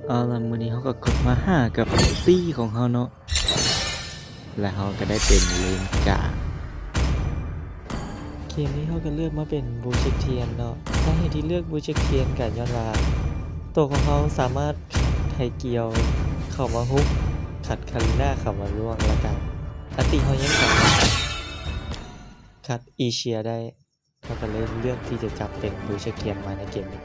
ເອົາລະ ມື້ນີ້ເຮົາກໍກົດມາຫ້າກັບຕີຂອງເຮົາເນາະ ແລະເຮົາກໍໄດ້ເປັນເລນກາງ. ເກມນີ້ເຮົາກໍເລືອກມາເປັນບູເຊັກທຽນເນາະ. ສາເຫດທີ່ເລືອກບູເຊັກທຽນກໍຍ້ອນວ່າ ໂຕຂອງເຮົາສາມາດຂັດໄທກຽວເຂົ້າມາຮຸກ, ຂັດຄາລີນາເຂົ້າມາລ່ວງ ແລ້ວກໍອັນຕິເຮົາຍັງສາມາດຂັດອີເຊຍໄດ້. ເຮົາກໍເລີຍເລືອກທີ່ຈະຈັບເປັນບູເຊັກທຽນມາໃນເກມນີ້.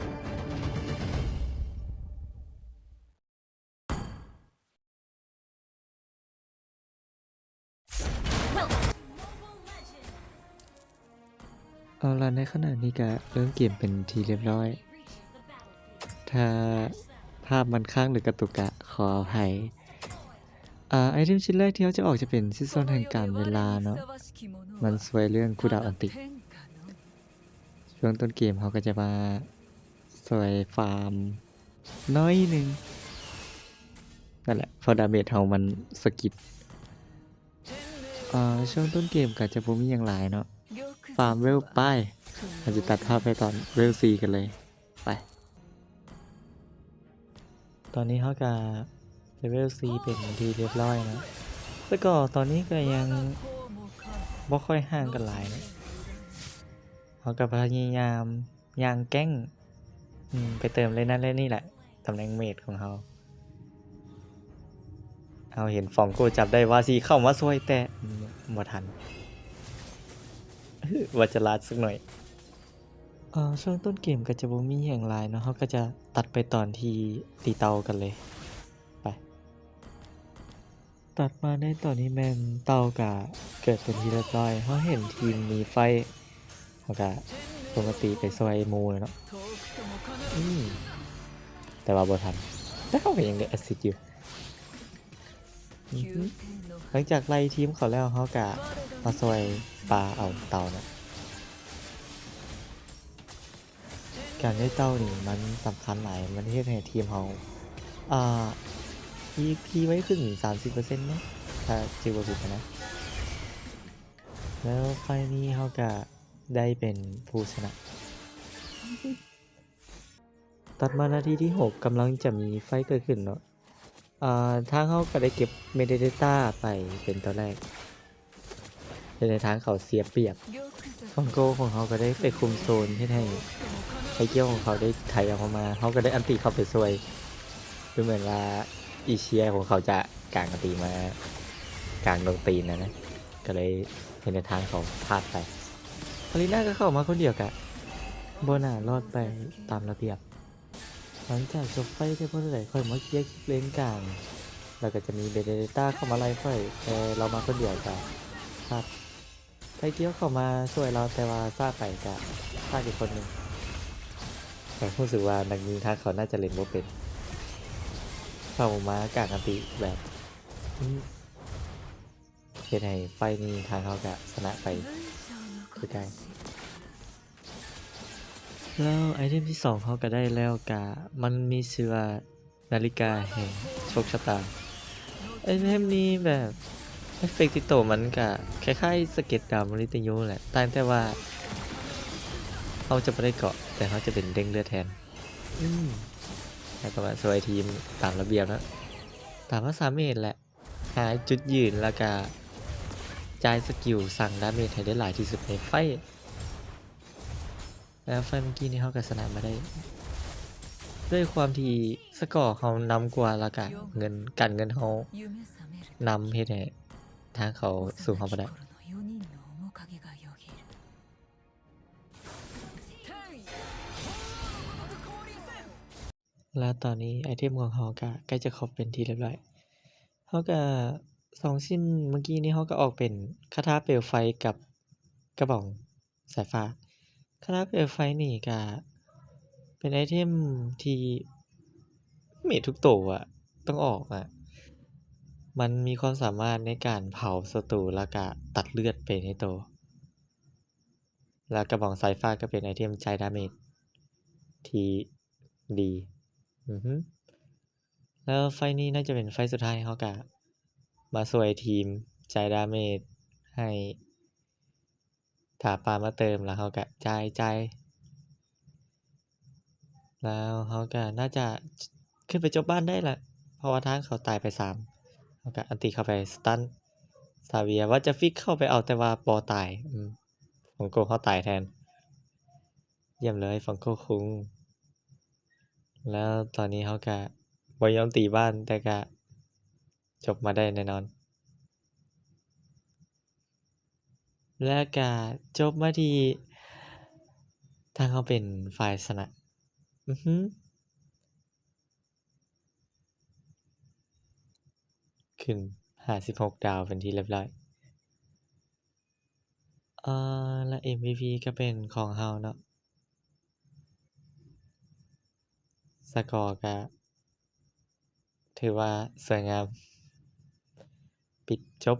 ເອົາລະ ໃນຂະນະນີ້ກະເລີ່ມເກມເປັນທີ່ຮຽບຮ້ອຍ. ຖ້າພາບມັນຄ້າງ ຫຼື ກະຕຸກກະຂໍອະໄພ. ອາ ໄອເທັມຊິດແລກທີ່ເຮົາຈະອອກຈະເປັນຊິດຊ້ອນແຫ່ງການເວລາເນາະ, ມັນຊ່ວຍເລື່ອງຄູດາວອັນຕິ. ຊ່ວງຕົ້ນເກມເຮົາກໍຈະມາຊ່ວຍຟາມໜ້ອຍໜຶ່ງ. ນັ້ນແຫຼະ ເພາະດາເມດເຮົາມັນສະກິດ. ເອີ ຊ່ວງຕົ້ນເກມກໍຈະບໍ່ມີຫຍັງຫຼາຍເນາະ, ຟາມເວວໄປ. ເຮົາຈະຕັດພາບໄປຕອນເວວສີ່ກັນເລີຍ. ໄປ. ຕອນນີ້ເຮົາກະເລເວວສີ່ເປັນທີ່ຮຽບຮ້ອຍເນາະ, ແຕ່ກໍຕອນນີ້ກະຍັງບໍ່ຄ່ອຍຫ່າງກັນຫຼາຍເນາະ. ເຮົາກະພະຍາຍາມຍ່າງແກ້ງ ອືມ ໄປເຕີມເລີຍນັ້ນເລີຍນີ້ແຫຼະ, ຕຳແໜ່ງເມດຂອງເຮົາ. ເຮົາເຫັນຟອງໂກຈັບໄດ້ວ່າຊິເຂົ້າມາຊ່ວຍ ແຕ່ ອືມ ບໍ່ທັນ. ວ່າຈະລາດສັກໜ້ອຍ. ເອີ ຊ່ວງຕົ້ນເກມກໍຈະບໍ່ມີຫຍັງຫຼາຍເນາະ, ເຮົາກໍຈະຕັດໄປຕອນທີ່ຕີເຕົ່າກັນເລີຍ. ໄປ. ຕັດມາໃນຕອນນີ້ແມ່ນເຕົ່າກະເກີດເປັນທີ່ຮຽບຮ້ອຍ. ເຮົາເຫັນທີມມີໄຟ ເຮົາກະປົກກະຕິໄປຊ່ວຍໝູ່ແລ້ວເນາະ. ອືມ ແຕ່ວ່າບໍ່ທັນ, ແຕ່ເຮົາກະຍັງໄດ້ແອັດຊິດຢູ່. ອືຮຶ ຫຼັງຈາກໄລ່ທີມເຂົາແລ້ວ ເຮົາກະມາຊ່ວຍປາເອົາເຕົ່າເນາະ. ການໄດ້ເຕົ່ານີ້ມັນສຳຄັນຫຼາຍ, ມັນເຮັດໃຫ້ທີມເຮົາ ອ່າ ອີພີໄວຂຶ້ນສາມສິບເປີເຊັນເນາະ ຖ້າຈື່ບໍ່ຜິດນະ. ແລ້ວໄຟນີ້ເຮົາກະໄດ້ເປັນຜູ້ຊະນະ. ຕັດມານາທີທີຫົກ ກຳລັງຈະມີໄຟເກີດຂຶ້ນເນາະ. ອ່າ ທາງເຮົາກໍໄດ້ເກັບເມເດເດຕ້າໄປເປັນຕົວແລກ, ເຮັດໃຫ້ທາງເຂົາເສຍປຽບ. ຟອງໂກຂອງເຮົາກໍໄດ້ໄປຄຸມໂຊນ ເຮັດໃຫ້ໄທກຽວຂອງເຂົາໄດ້ໄຖອອກມາ, ເຮົາກໍໄດ້ອັນຕິເຂົ້າໄປຊ່ວຍ. ດູເໝືອນວ່າອີເຊຍຂອງເຂົາຈະກາງອັນຕິມາກາງດົງຕີນຫັ້ນນະ, ກໍເລີຍເຮັດໃຫ້ທາງເຂົາພາດໄປ. ຄາລີນາກໍເຂົ້າມາຄົນດຽວກະບໍ່ໜ້າລອດໄປຕາມລະບຽບ. ຫຼັງຈາກຈົບໄຟໄດ້ບໍ່ເທົ່າໃດ ຂ້ອຍມາເຄຍຄລິບເລນກາງ ແລ້ວກໍຈະມີເບເນເດຕ້າເຂົ້າມາໄລ່ຂ້ອຍ, ແຕ່ລາວມາຄົນດຽວກະພາດ. ໄທກຽວເຂົ້າມາຊ່ວຍລາວ ແຕ່ວ່າຊ້າໄປກະພາດອີກຄົນໜຶ່ງ. ຂ້ອຍຮູ້ສຶກວ່ານັກຍິງທາງເຂົາໜ້າຈະເລ່ນບໍ່ເປັນ, ເຂົ້າມາກາງອັນຕິແບບ ອືມ ເຮັດໃຫ້ໄຟນີ້ທາງເຮົາກະຊະນະໄປຄືເກົ່າ. ແລ້ວໄອເທັມທີສອງເຮົາກະໄດ້ແລ້ວ, ກະມັນມີຊື່ວ່ານາລິກາແຫ່ງໂຊກຊະຕາ. ໄອເທັມນີ້ແບບເອັບເຟັກທີ່ໂຕມັນກະຄ້າຍໆສະເກັດດາວມະລິຕະຍູແຫຼະ, ຕ່າງແຕ່ວ່າເຮົາຈະບໍ່ໄດ້ເກາະ, ແຕ່ເຮົາຈະເປັນເດ້ງເລືອດແທນ. ອືມ ແລ້ວກໍມາຊ່ວຍທີມຕາມລະບຽບເນາະ, ຕາມພາສາເມດແຫຼະ. ຫາຈຸດຢືນ ແລ້ວກະຈ່າຍສະກິວສັ່ງດາເມດໃຫ້ໄດ້ຫຼາຍທີ່ສຸດໃນໄຟ. ແລ້ວໄຟເມື່ອກີ້ນີ້ເຮົາກະຊະນະມາໄດ້ ດ້ວຍຄວາມທີ່ສະກໍເຮົານຳກວ່າ ແລ້ວກະເງິນ ການເງິນເຮົານຳ ເຮັດໃຫ້ທາງເຂົາສູ້ເຮົາບໍ່ໄດ້. ແລ້ວຕອນນີ້ໄອເທັມຂອງເຮົາກະໃກ້ຈະຄົບເປັນທີ່ຮຽບຮ້ອຍ. ເຮົາກະ ສອງຊິ້ນເມື່ອກີ້ນີ້ເຮົາກະອອກເປັນຄາຖາເປວໄຟກັບກະບອງສາຍຟ້າ. ຄາຖາເປວໄຟນີ້ກະເປັນໄອເທັມທີ່ເມດທຸກໂຕອະ ຕ້ອງອອກອະ. ມັນມີຄວາມສາມາດໃນການເຜົາສັດຕູ ແລ້ວກະຕັດເລືອດໄປໃນໂຕ. ແລ້ວກະບອງສາຍຟ້າກໍເປັນໄອເທັມຈ່າຍດາເມດທີ່ດີ. ອືຮຶ ແລ້ວໄຟນີ້ໜ້າຈະເປັນໄຟສຸດທ້າຍ, ເຮົາກະມາຊ່ວຍທີມຈ່າຍດາເມດໃຫ້ ຖ້າປາມາເຕີມ ແລ້ວເຮົາກະຈ່າຍ ຈ່າຍ. ແລ້ວເຮົາກະໜ້າຈະ ຂຶ້ນໄປຈົບບ້ານໄດ້ລະ ເພາະວ່າທາງເຂົາຕາຍໄປສາມ ເຮົາກະອັນຕິເຂົ້າໄປສະຕັນຊາເວຍ ວ່າຈະຟິກເຂົ້າໄປເອົາ ແຕ່ວ່າບໍ່ຕາຍ ອືມ ຟອງໂກເຮົາຕາຍແທນ. ຢ້ຽມເລີຍຟອງໂກຄຸງ. ແລ້ວຕອນນີ້ເຮົາກະບໍ່ຍອມຕີບ້ານ ແຕ່ກະຈົບມາໄດ້ແນ່ນອນ. ແລ້ວກະຈົບມາທີ່ທາງເຮົາເປັນຝ່າຍຊະນະ. ອືຫື ຂຶ້ນຫ້າສິບຫົກດາວເປັນທີ່ລຽບຮ້ອຍ. ເອີ ແລະ ເອັມວີພີກະເປັນຂອງເຮົາເນາະ. ສະກໍກະຖືວ່າສວຍງາມ ປິດຈົບ